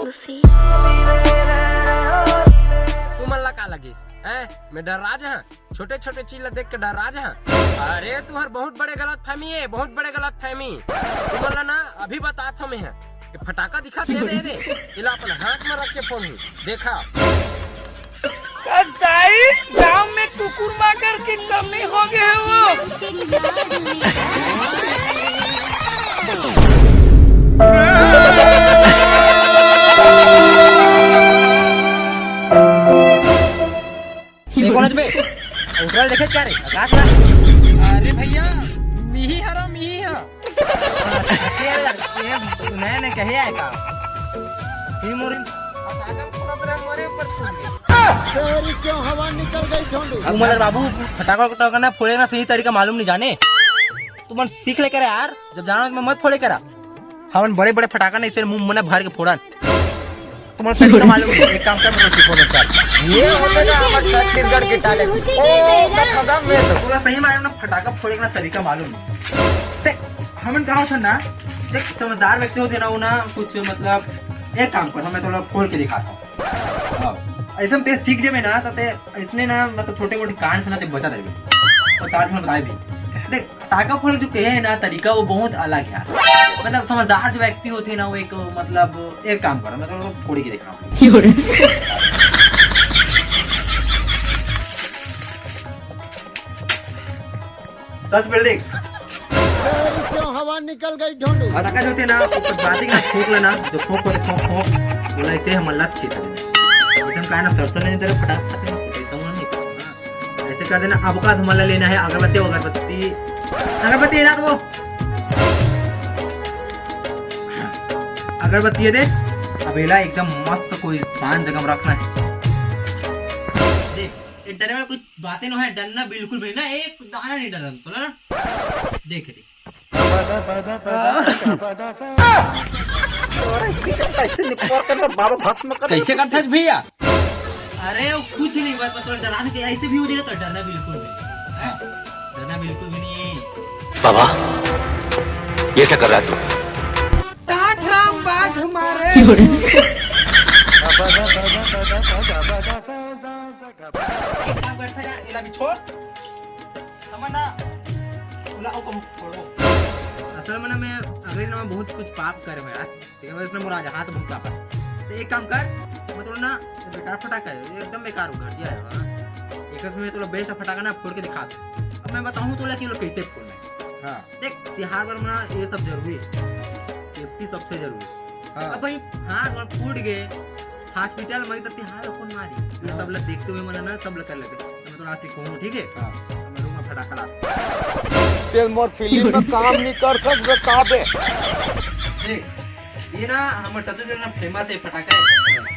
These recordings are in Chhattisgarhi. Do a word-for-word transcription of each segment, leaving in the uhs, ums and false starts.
तुमन ला का लगिस, हैं? मैं डर्रा जाहूं? छोटे छोटे चीज ला देख के डर्रा जाहूं? अरे, तुहर बहुत बड़े गलत फहमी हे, बहुत बड़े गलत फहमी। तुमन ला ना अभी बतात हंव मैं, ये फटाका दिखत हे, दे दे, एला अपन हाथ में रख के फोड़हूं, देखा। कस दाई, गांव में कुकुर माकर के कमी हो गए हे वो। ये कौन हे बे? उतरा देखे क्या रे? आकाश ना। अरे भैया, मिही हरा, मिही हा। ये, ये नया नया कहे आए का? ये मोरी। तेरी क्यों हवा निकल गई ढोंडू? तू मतलब बाबू, फटाका उटाका ना फोड़े ना सही तरीका मालूम नहीं जाने। तुमन सीख ले करा यार, जब जाना तो मत फोड़े करा। हमन बड़े बड़े फटाका नहीं, सिर्फ मुंह मने भर के फोड़न। तुमन तरीका मालूम नहीं, एक काम कर, मेरे को सिखो मत कर। ये होते ना हमारे छत्तीसगढ़ के टैलेंट। ओ, तो खत्म में तो। पूरा सही मालूम ना, फटाका फोड़े का तरीका मालूम नहीं। ते, हमन कहा था ना, देख, समझदार व्यक्ति होते ना, वो ना कुछ मतलब, एक काम कर, मैं थोड़ा फोड़ के दिखाता हूँ। हाँ। ऐसे में ते सीख जेबे ना, तो ते इसने ना, मतलब, छोटे मोटे कांड से ना ते बचा देबे। और ताज में बताए भी। देख, फटाका फोड़े जो कहे हे ना तरीका, वो बहुत अलग हे। मतलब, समझदार जो व्यक्ति होथे ना, वो एक, मतलब, एक काम करो, मतलब, फोड़ के दिखाओ। सच बिल्डिंग। क्यों हवा निकल गई ढोंडू? फटाका जो होथे ना, वो बाती ना फोक लेना, जो फोक होथे, फोक, फोक, बोला इसे हम लत छीत। इसे हम कहे ना, सरसों नहीं तेरे फटाक, फटाक, फटाक, फटाक, फटाक। ऐसे कर देना। अब का धुमाला लेना है, अगरबत्ती, अगरबत्ती, अगरबत्ती ला दो। अगरबत्ती ये दे। अब एला एकदम मस्त कोई शांत जगह में रखना है। देख, ये डरे वाला कोई बातें नो है, डरना बिल्कुल भी ना, एक दाना नहीं डरना, तो ना देख, देख। कैसे निपोर कर बाबा भस्म कर। कैसे करथस भैया? अरे, वो कुछ नहीं, बस, बस थोड़ा डरा दे, ऐसे भी हो जाएगा तो डरना बिल्कुल नहीं। हाँ, डरना बिल्कुल भी नहीं है। बाबा, ये क्या कर रहा है तू? टाट राम बाज हमारे। एक काम करते हैं, इला भी छोड़। हमन ना, ओला ओकर छोड़ो। असल में ना, मैं अगले दिन में बहुत कुछ पाप करे मैं यार। ठीक है, वैसे मोर आज हाथ बहुत कांपत। तो एक काम कर, मैं तोर ना बेकार फटाका है, ये एकदम बेकार हो, घटिया है, हाँ। एक समय तोला बेस्ट फटाका ना फोड़ के दिखा दो। अब मैं बताऊँ तोला कि लोग कैसे फोड़ना है। हाँ। देख, तिहार बर में ना ये सब जरूरी है, सेफ्टी सबसे जरूरी है। हाँ। अब भाई, हाथ अगर फूट गए, हॉस्पिटल में तो तिहार कौन मारी? ये हाँ। सब लोग देखते हुए मन ना सब लोग कर लेते। तो मैं तो आज सीखूँ, ठीक है? हाँ। तो मैं रूम में फटाका ला। तेल मोर फिल्म में काम नहीं कर सकते का बे? देख, ये ना हमर छत्तीसगढ़ में फेमस है फटाका है।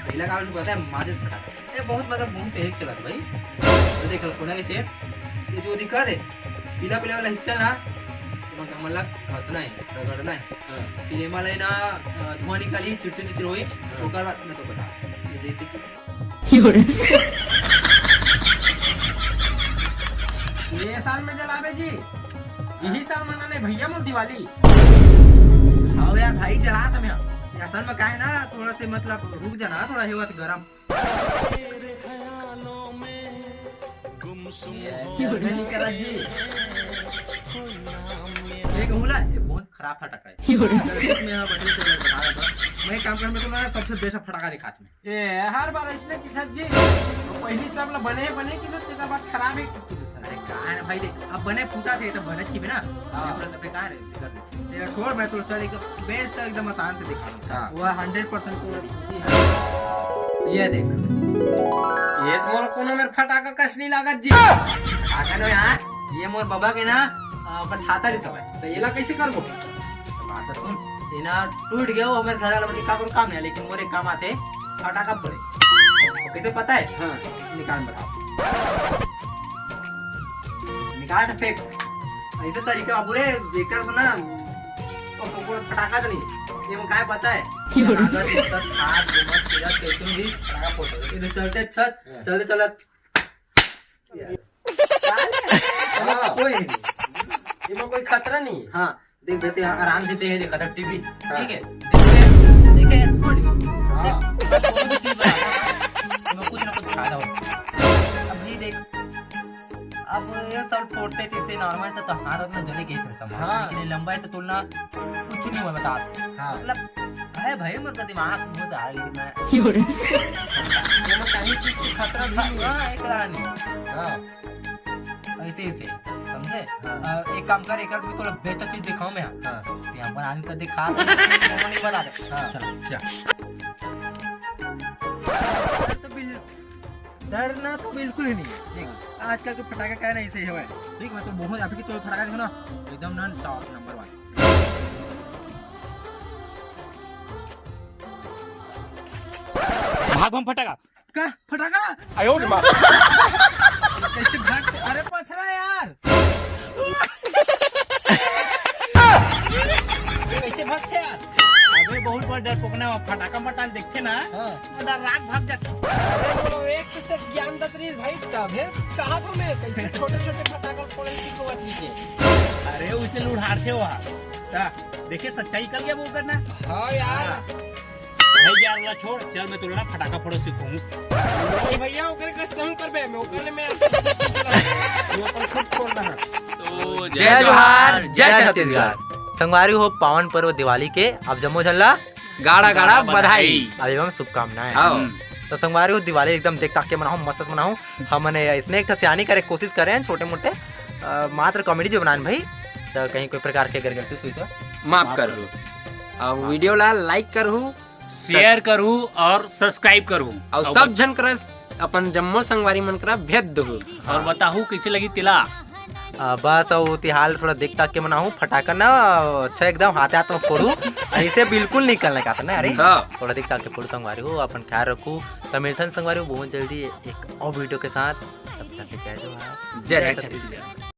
पहला का आपको पता है, माचिस फटाका। ये बहुत मतलब बहुत तेज चलत भाई। तो देख लो, कोना के सेट, ये जो दिखा दे, पीला पीला वाला हिस्सा ना, तो मतलब हमला घसना है, रगड़ना है। हाँ। फिर एमा ले ना, अ, धुआं निकाली, चिट्टी चिट्टी होई, हाँ। ओकर बाद मैं तो बता। ये देख के ये साल में जलाबे जी, यही साल मनाने भैया मोर दिवाली। हाँ यार भाई, जला तो मैं। ये असल में का है ना, थोड़ा से मतलब रुक जाना, थोड़ा हेवत गरम। ये नहीं करा जी। ये कहूँला, ये बहुत खराब फटाका है। अगर कुछ मैं यहाँ बदले से बता रहा था, मैं काम कर, मैं तुम्हारा सबसे बेस्ट फटाका दिखाता हूँ। ए, हर बार ऐसने किथस जी। पहली सब ला बने, बने किथस, तेकर बाद खराब ही किथस। अरे, का है ना भाई, देख, अब बने फूटा थे, तो बने थी ना। हाँ। ये पूरा तो बेकार है, बेकार है। ये छोड़, मैं तो चल, एक बेस तो एकदम आसान से दिखा रहा हूँ। हाँ। वो हंड्रेड परसेंट quality है। ये देख। ये तो मोर कोनो मेर फटाका कस नहीं लागत जी। फटाका नो यार, ये मोर बाबा के ना, अ, अपन छाता के समय। तो ये ला कैसे करबो? बात तो सुन, ये ना टूट गया, वो हमारे घर वाला बनी का काम है, लेकिन मोर एक काम आते, फटाका फोड़े। वो कैसे पता है? हाँ। निकाल बताओ। निकाल फेंक। ऐसे तरीका पूरे बेकार से ना, तो, तो कोई फटाका तो नहीं। ये वो काय पता है? क्यों? अगर इसका हाथ, गोबर, तेरा कैसे भी फटाका फोड़ दो। ये तो चलते छत, हाँ। चलते चलते। हाँ। कोई नहीं। ये में कोई खतरा नहीं है। हाँ। देख बेटे, यहाँ आराम से चाहिए, देखा था टीवी, हाँ। ठीक है? देख, देख, देख, फूट गई। हाँ। देख, हाथ में जले के ही समझ, हाँ। लेकिन ये लंबा है तो तोड़ना कुछ नहीं हुआ, बता। हाँ। मतलब है भाई, मेरे को दिमाग घुस आ रही मैं। ये मैं कहीं चीज की खतरा भी नहीं है। हाँ, एक रानी। हाँ। ऐसे, ऐसे, समझे? हाँ। और एक काम कर, एक भी थोड़ा बेहतर चीज दिखाऊं मैं। हाँ। ये अपन आदमी का दिखा, वो नहीं बता दे। हाँ। चलो, क्या? तो बिल-, डरना तो बिल्कुल ही नहीं है। देख, हाँ। आजकल के फटाका क्या नहीं सही है। देख, मैं तो बहुत अभी की तो फटाका देखो ना, एकदम non stop number one। भाग बम फटाका। का फटाका? आयो रे माँ। कैसे भाग? अरे पथरा यार। कैसे भागथे यार? अबे बहुत बड़ डरपोकना हो, फटाका मटान देखथे ना, हाँ। तो डर रात भाग जाथे। अरे बोलो, एक से ज्ञान दत रही भाई, तभे कहा था मैं, कैसे छोटे-छोटे फटाका फोड़े सीखो लीजिए। अरे उसने लुढ़ारथे वहाँ। ता, देखे सच्चाई कर गया वो करना। हाँ यार। हाँ। भाई यार, वाला छोड़, चल मैं तोला फटाका फोड़ो सिखाऊं। नहीं भैया, ओकरे कस हम करबे, मैं ओकरे में मैं अपन खुद फोड़ रहा। तो जय जोहार, जय छत्तीसगढ़। संगवारी हो, पावन पर्व दिवाली के आप जम्मो झन ला गाड़ा गाड़ा बधाई। अब एवं शुभकामनाएं। हाँ। हम्म। तो संगवारी हो, दिवाली एकदम देख ताक के मनाओ, मस्त से मनाओ। हमन इसने एक ठो सियानी करे कोशिश करे हैं, छोटे मोटे, अ, मात्र comedy जो बनान भाई, तो कहीं कोई प्रकार के अगर गलती हुई तो माफ माफ कर कर दो। दो। अब video ला like करहू, share करहू और subscribe करहू। और और सब बत- झन करस अपन जम्मो संगवारी मन करा भेज दहू। और बताहू कैसे लगी तिला। आ, बस, अउ तिहार थोड़ा देख ताक के मनाहू, फटाका ना, अच्छा एकदम हाथे हाथ में फोड़ू, ऐसे बिल्कुल निकलने का था ना, अरे। हाँ। थोड़ा देख ताक के फोड़ू संगवारी हो, अपन ख्याल रखू। तो मिलथन संगवारी हो बहुत जल्दी एक और video के साथ, तब तक के जय जोहार। जय जय छत्तीसगढ़। छत्तीसगढ़।